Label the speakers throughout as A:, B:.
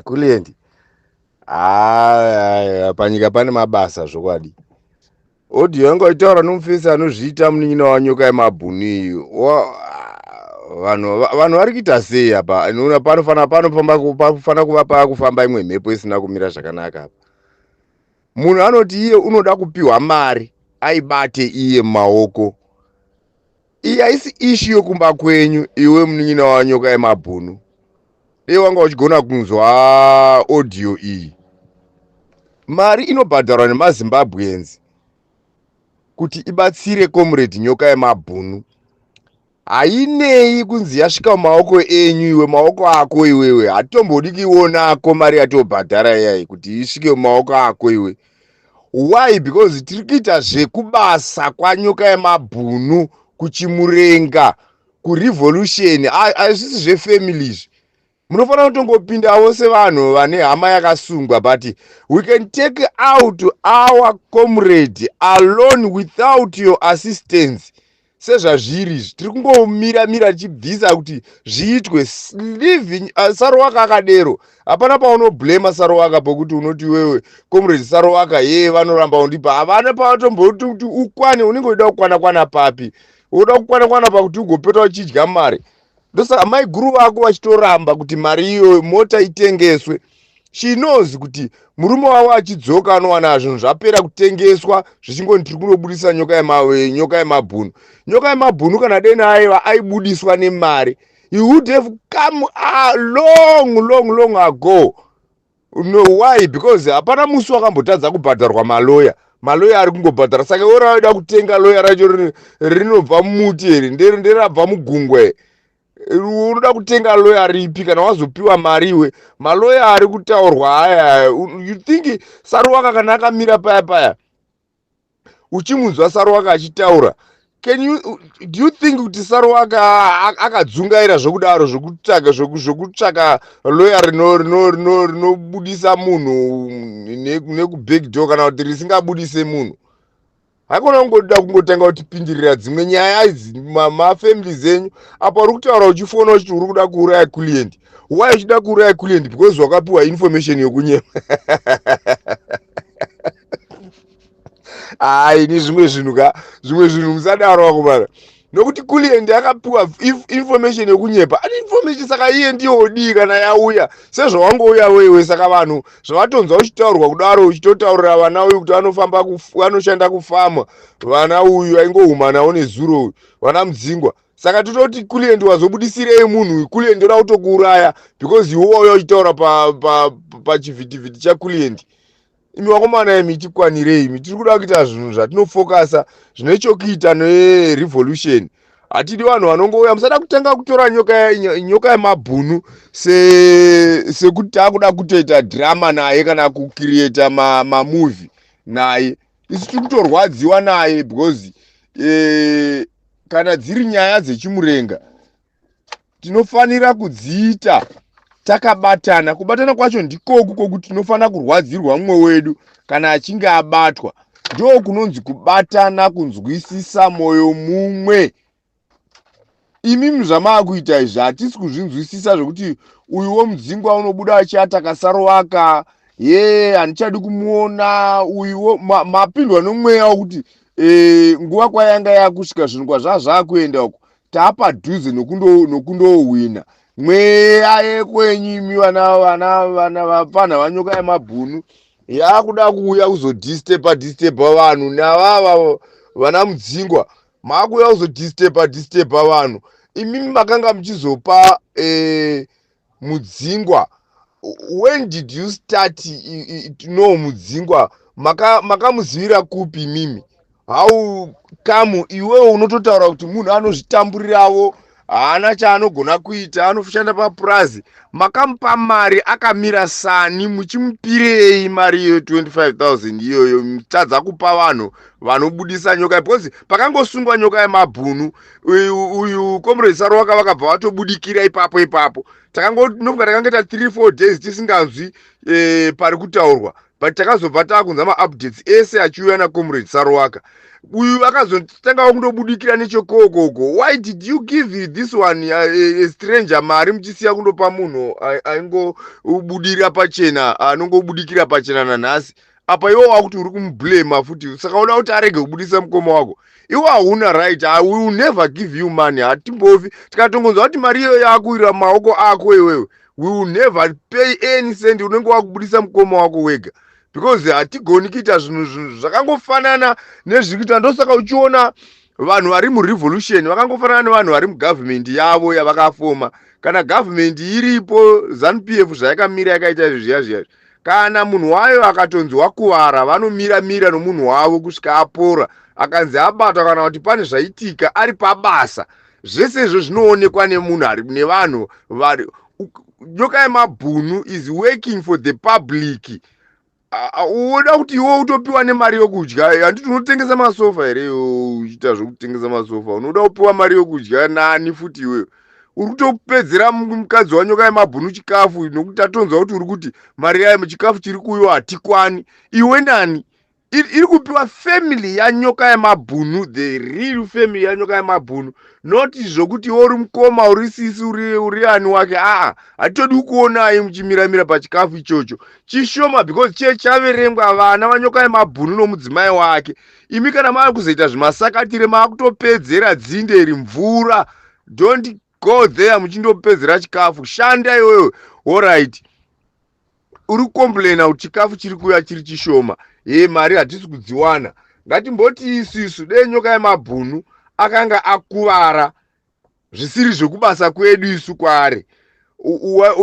A: Kuliendi, haa, panyika pane mabasa zvokwadi. Audio yanga itaura nomufesi anozviita munin'ina wanyoka yemabhunu iyi. Vanhu vari kuita sei apa? Inoona panofana panofamba panofanira kuva paakufamba imwe mhepo isina kumira zvakanaka apa. Munhu anoti iye unoda kupiwa mari aibate iye mumaoko. Iyi haisi ishu yokumba kwenyu iwe munin'ina wanyoka yemabhunu. Dei wanga uchigona kunzwa audio iyi. Mari inobhadharwa nemaZimbabweans kuti ibatsire Comrade Nyoka yemabhunu hainei kunzi yasvika mumaoko enyu iwe, maoko ako iwewe. Hatitombodi kuionako mari yatobhadhara iyai kuti isvike mumaoko ako iwe. Why? Because tiri kuita zvekubasa kwaNyoka yemabhunu kuChimurenga kurevolution. Hazvisi zvefamily izvi. Munofanira kutongopindawo sevanhu vane hama yakasungwa, but we can take out our comrade alone without your assistance. Sezvazviri izvi, tiri kungomira mira tichibvisa kuti zviitwe living. Sarowaka akadero, hapana paunoblema Sarowaka pokuti unoti iwewe Comrade Sarowaka ye vanoramba undipa, havana pavatomboti kuti ukwane. Unenge uchida kukwana kwana papi? Unoda kukwana kwana pakuti ugopeta uchidya mari. Ndosaka mai guru vako vachitoramba kuti mari iyoyo mota itengeswe. She knows kuti murume wavo achidzoka anowana zvinhu zvapera kutengeswa, zvichingoni tiri kunobudisa nyoka yemabhunu. Nyoka yemabhunu kana dena aiva aibudiswa nemari, he would have come a long, long, long ago. No, why? Because hapana musi wakambotadza kubhadharwa maloya. Maloya ari kungobhadhara. Saka iwe raida kutenga loya racho rinobva mumuti here? Nderabva mugungwe? Unoda kutenga loya ripi kana wazopiwa mari iwe? Maloya ari kutaurwa aya, you think Saruwaka kana akamira paya paya uchimunzwa Saruwaka achitaura, can you do you think kuti Saruwaka akadzungaira zvokudaro zvokutsvaka loya rinobudisa munhu nekubackdoor kana kuti risingabudise munhu? Haikona kungoda kungotanga kutipindirira dzimwe nyaya idzi, mafamilies enyu. Apa uri kutaura uchifona uchiti uri kuda kuuraya client. Why uchida kuuraya client? Because wakapiwa information yokunyema. Hai, ni zvimwe zvinhu ka, zvimwe zvinhu musadaro vakomana, nokuti Kulient akapiwa information yekunyepa, ane information. Saka iye ndiyo odii kana yauya sezvawangouya wewe? Saka vanhu zvavatonzwa uchitaurwa kudaro, uchitotaurira vana uyu kuti vanofamba, vanoshanda kufama, vana uyu aingohumanawo nezuro uyu, vana Mudzingwa. Saka tototi Kulient wazobudisirei munhu uyu? Kulient ndoda kutokuuraya because iwe wauya uchitaura pachivhitivhiti chaKulient. Imi vakomana imi, tikwanirei imi. Tiri kuda kuita zvinhu zvatinofokasa zvine chokuita nerevolution. Hatidi vanhu vanongouya. Musada kutanga kutora nyoka yemabhunu sekuti taakuda kutoita drama naye kana kucreata mamovie naye. Isu tiri kutorwadziwa naye because kana dziri nyaya dzechimurenga tinofanira kudziita takabatana. Kubatana kwacho ndikoku kwokuti tinofanira kurwadzirwa mumwe wedu kana achinge abatwa. Ndo kunonzi kubatana, kunzwisisa, mwoyo mumwe. Imimi zvamaakuita izvi hatisi kuzvinzwisisa, zvekuti uyu womudzingwa unobuda achiataka Sarovaka ye, handichadi kumuona uyuwo. Mapindwa nomweya wokuti nguva kwayanga yakusvika, zvinhu kwazvaa zvaakuenda uko, taapadhuze nokundohwina. Mweya yekwenyu imi, vana vapfanha vanyoka yemabhunu, yakuda kuuya kuzodisturba disturba vanhu navava vana Mudzingwa. Maakuuya kuzodisturba disturba vanhu. Imimi makanga muchizopa Mudzingwa. When did you start to know Mudzingwa? Makamuzivira kupi imimi? How come iwewe unototaura kuti munhu anozvitamburirawo, haana chaanogona kuita, anoshanda papurazi? Makamupa mari akamira sani? Muchimupirei mari iyoyo 25 000 iyoyo, mutadza kupa vanhu vanobudisa nyoka? Because pakangosungwa nyoka yemabhunu uyu, Comrade Sarovaka vakabva vatobudikira ipapo ipapo. Takangonofunga takangoita 3 4 days tisinganzwi pari kutaurwa. But takazobva taakunza maupdates ese achiuya naComrade Saruwaka. Uyu akazotangawo kundobudikira nechekokoko. Why did you give this one, a stranger, mari, muchisiya kundopa munhu aingobudira pachena, anongobudikira pachena nanhasi? Apa iwo wakuti uri kumublama futi, saka uda kuti arege kubudisa mukoma wako. Iwo hauna right. I will never give you money. Hatimbofi tikatongonzwa kuti mari iyoyo yakuwira mumaoko ako iwewe, we will never pay any cent. Unenge wakubudisa mukoma wako wega, because hatigoni kuita zvinhu zvakangofanana nezviri kuita. Ndosaka uchiona vanhu vari murevolution vakangofanana nevanhu vari mugovernment yavo yavakafoma. Kana government iripo, ZANU PF zvayakamira yakaita izvi zviya zviya, kana munhu wayo akatonzi wakuvara, vanomira mira nomunhu wavo kusvika apora. Akanzi abatwa kana kuti pane zvaitika ari pabasa, zvese izvo zvinoonekwa nemunhu ari nevanhu vari. Nyoka Yemabhunu is working for the public. Unoda kuti iwe utopiwa nemari yokudya? Handiti unotengesa masofa here? Uchiita zvokutengesa masofa, unoda kupiwa mari yokudya nani futi? Iweyo uri kutopedzera mukadzi waNyoka Yemabhunu chikafu, nokuti tatonzwa kuti uri kuti mari yayo, chikafu chiri kuuyiwa hatikwani. Iwe nani? Iri kupiwa family yaNyoka Yemabhunu, the real family yaNyoka Yemabhunu, not zvokuti iwe uri mukoma, uri sisi, uri ani wake. Aa, hatitodi kuonai muchimiramira pachikafu ichocho chishoma, because chiye chaverengwa vana vaNyoka Yemabhunu nomudzimai wake. Imi kana mava kuzoita zvimasakatire, maakutopedzera dzinde iri mvura. Don't go there muchindopedzera chikafu. Shanda iwewe. Alright, uri kucomplaina kuti chikafu chiri kuuya chiri chishoma, ye mari hatisi kudziwana. Ngatimboti isusu dei Nyoka Yemabhunu akanga akuvara zvisiri zvekubasa kwedu isu kwaari,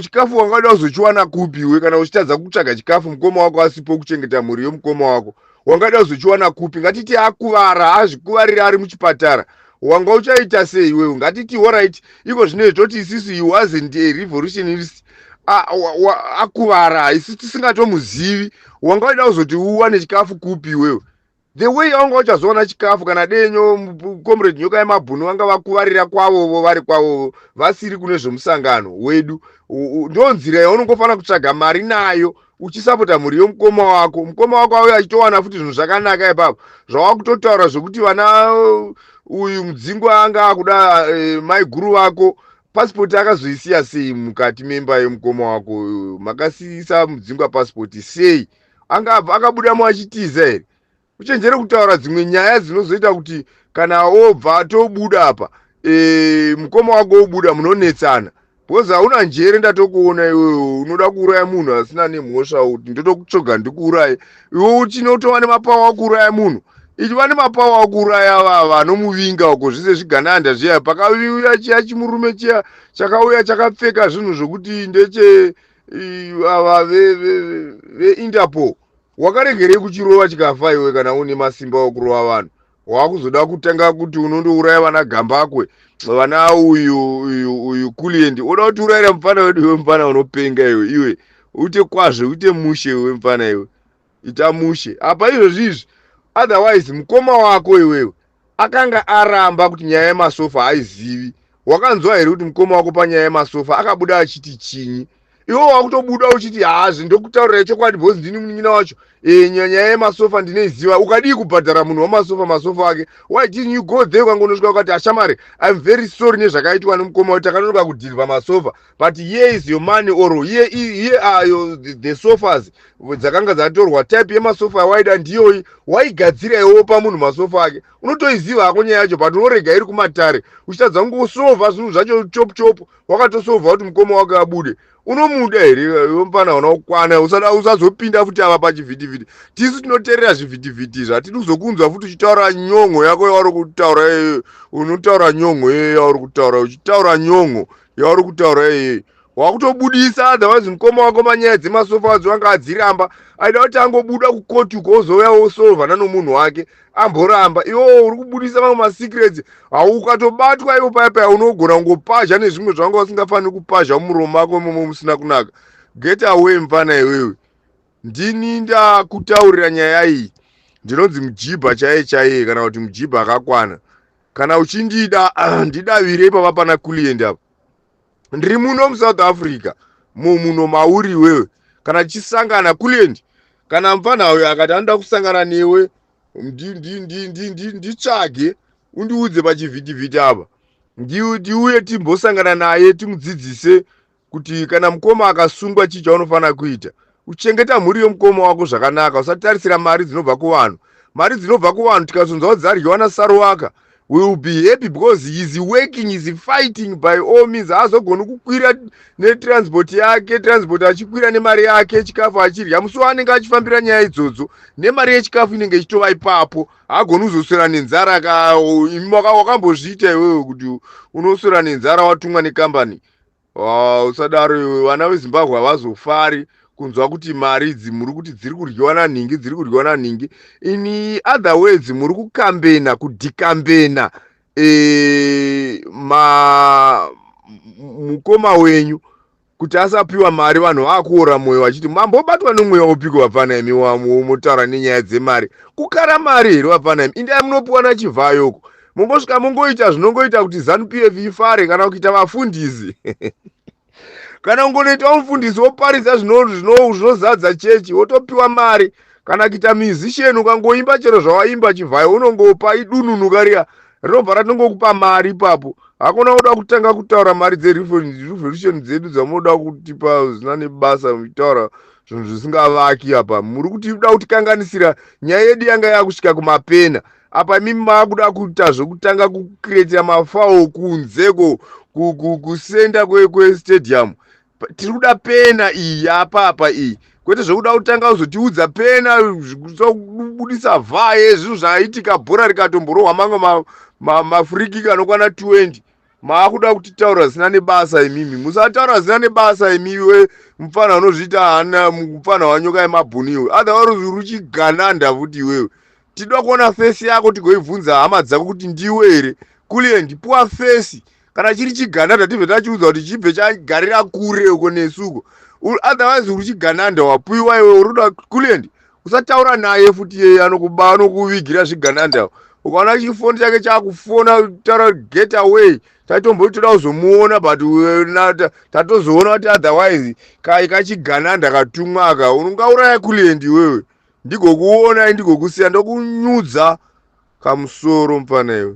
A: chikafu wangada kuzochiwana kupi iwe? Kana uchitadza kutsvaga chikafu, mukoma wako asipo kuchengeta mhuri yomukoma wako, wangada kuzochiwana kupi? Ngatiti akuvara, azvikuvarira ari muchipatara, wanga uchaita sei iwewe? Ngatiti alright, iko zvino toti isisu he wasn't a revolutionist, akuvara, isu tisingatomuzivi, wanga uida kuzoti uwane chikafu kupi iwewe? The way yawanga uchazowana chikafu, kana denyo Comrade Nyoka Yemabhunu vanga vakuvarira kwavovo, vari kwavovo, vasiri kune zvomusangano wedu, ndo nzira yaunongofanira kutsvaga mari nayo, uchisapota mhuri yomukoma wako. Mukoma wako auya achitowana futi zvinhu zvakanaka ipapo. Zvawakutotaura zvokuti vana uyu Mudzingwa anga akuda maiguru vako, pasipoti akazoisiya sei mukati memba yemukoma wako? Makasiyisa Mudzingwa pasipoti sei? Anga akabudamo achitiza here? Uchenjere kutaura dzimwe nyaya dzinozoita kuti kana obva tobuda apa, mukoma wako obuda, munonetsana, because hauna njere. Ndatokuona iwewe unoda kuuraya munhu asina nemhosva, kuti ndotokutsvoga ndikuuraye. Iwe uchinotova nemapower akuuraya munhu, ichiva nemapower akuuraya vanomuvinga uko, zvise zvigananda zviya. Pakauya chiya chimurume chiya chakauya chakapfeka zvinhu zvokuti ndeche ava veInterpol, wakaregerei kuchirova chikafa iwe? Kana une masimba okurova vanhu, wakuzoda kutanga kuti unondouraya vana Gambakwe, vana uyu uyu uyu Kuliendi, uda kuti urayira mufana wedu iwe. Mufana unopenga iwe. Iwe uite kwazvo, uite mushe iwe. Mufana iwe, ita mushe apa izvozvi izvi. Otherwise mukoma wako iwewe akanga aramba kuti nyaya yemasofa haizivi. Wakanzwa here kuti mukoma wako panyaya yemasofa akabuda achiti chinyi? Iwe wakutobuda uchiti, "Hazvi, ndokutaurirai chokwadi because ndini munin'ina wacho. Nyaya yemasofa ndinoiziva." Ukadii kubhadhara munhu wamasofa masofa ake? Why didn't you go there? Ukangonosvika ukati, "Ashamari, I'm very sorry nezvakaitwa nemukoma wetu, takanonoka kudhilivha masofa, but here is your money," or here are the sofas dzakanga dzatorwa, type yemasofa waida ndiyoyi." Waigadzira iwopa munhu masofa ake. Unotoiziva hako nyaya yacho, but unorega iri kumatare, uchitadza kungosovha zvinhu zvacho chop chop. Wakatosovha kuti mukoma wake abude. Unomuda here iwe? Mufana una kukwana, usazopinda futi ava pachivhitivhiti. Tisu tinoteerera zvivhitivhiti izvi, hatidi kuzokunzwa futi uchitaura nyongo yako yauri kutaura iyoyo. Unotaura nyongo iyoyo yauri kutaura, uchitaura nyongo yauri kutaura iyoyo, wakutobudisa. Otherwise mukoma wako manyaya dzemasofa adzo anga adziramba, aida kuti angobuda kukoti uko, ozouya osolvana nomunhu wake, amboramba. Iwo uri kubudisa mamwe masecrets. Ukatobatwa iwo paya paya, unogona kungopazha nezvimwe zvavanga usingafaniri kupazha mumuromo mako imomo musina kunaka. Get away, mufana iwewe. Ndini ndakutaurira nyaya iyi, ndinonzi Mujibha chaiye chaiye, kana kuti Mujibha akakwana. Kana uchindida, ndidavire ipapa pana Kuliendi apa. Ndiri muno muSouth Africa, muno mauri iwewe. Kana tichisangana, Kuliendi, Kana mupfana uyo akati anoda kusangana newe, nditsvage undiudze pachivhitivhiti apa, ndiuye timbosangana naye, timudzidzise kuti kana mukoma akasungwa chii chaunofanira kuita. Uchengeta mhuri yomukoma wako zvakanaka, usatarisira mari dzinobva kuvanhu. Mari dzinobva kuvanhu tikazonzwa dzaryiwa naSaruwaka, we will be happy because he is working, is fighting by all means. Haazogoni kukwira netransport yake, transport achikwira nemari yake, chikafu achirya. Musi waanenge achifambira nyaya idzodzo, nemari yechikafu inenge ichitova ipapo. Haagoni kuzoswera nenzara. Ka wakambozviita iwewe kuti unoswera nenzara watumwa nekambani? Usadaro iwe. Vana veZimbabwe havazofari kunzwa kuti mari idzi muri kuti dziri kudyiwa nanhingi, dziri kudyiwa nanhingi. In other words, muri kukambena kudhikambena ma mukoma wenyu kuti asapiwa mari. Vanhu vaakuora mwoyo vachiti mambobatwa nomweya upiko vapfana imi motaura nenyaya dzemari? Kukara mari here vapfana imi? Indai munopiwa naChivhayoko, mungosvika mungoita zvinongoita kuti ZANU PF ifare, kana kuita vafundisi, kana ungonoita mufundisi woparidza zvinozadza chechi, wotopiwa mari, kana kuita musician, ukangoimba chero zvawaimba, Chivhayo unongopa idununu kariya rinobva ratongokupa mari ipapo. Hakuna kuda kutanga kutaura mari dzerevolution dzedu dzamunoda kutipa zvisina nebasa, muchitaura zvinhu zvisingavaki. Apa muri kutida kutikanganisira nyaya yedu yanga yakusvika kumapena. Apa imimi maakuda kuita zvekutanga kucreatira mafawo kunzeko kusenda kwestadium. Tiri kuda pena iyi yapapa iyi, kwete zvekuda kutanga kuzotiudza pena kubudisa vhaye zvinhu zvaitika bhora rikatomborohwa mamwe mafree kick anokwana 20. Maakuda kutitaura zvisina nebasa. Imimi musataura zvisina nebasa imiwe. Mufana unozviita hana mufana wanyoka yemabhuni iwe, otherwise uri chigananda futi iwewe. Tinoda kuona face yako, tigoibvunza hama dzako kuti ndiwe here. Kulient, puwa face. Kana chiri chigananda, tibve tachiudza kuti chibve chagarira kure uko nesuko. Otherwise uri chigananda wapiwa iwe. Uri Kulient, usataura naye futi yeye anokuba, anokuvigira zvigananda. Ukaona chifoni chake chakufona, taura get away. Taitomboti toda kuzomuona, but tatozoona kuti otherwise kachigananda katumwa aka. Ungauraya Kulient iwewe, ndigokuona, ndigokusiya, ndokunyudza kamusoro mufana iwe.